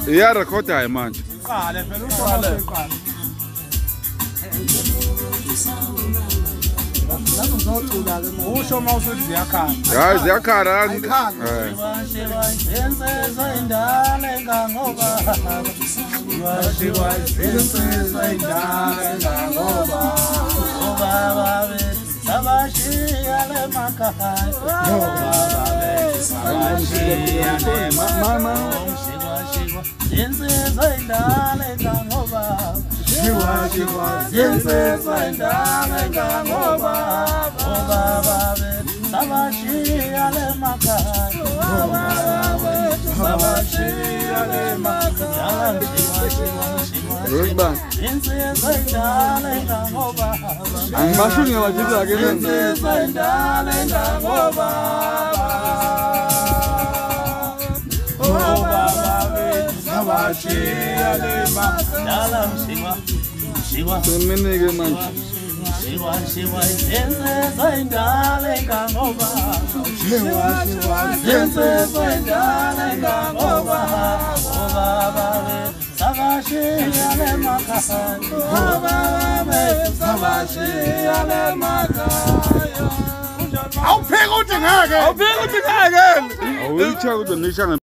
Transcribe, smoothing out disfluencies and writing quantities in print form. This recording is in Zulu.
Iyarekhoda manje. Qale phela uqale. Usho uma usuthi ziyakhala. Hayi ziyakhala. Awupheki uthi ngeke. Awupheki uthi ngeke. Awuyicheka ukuthi nisha.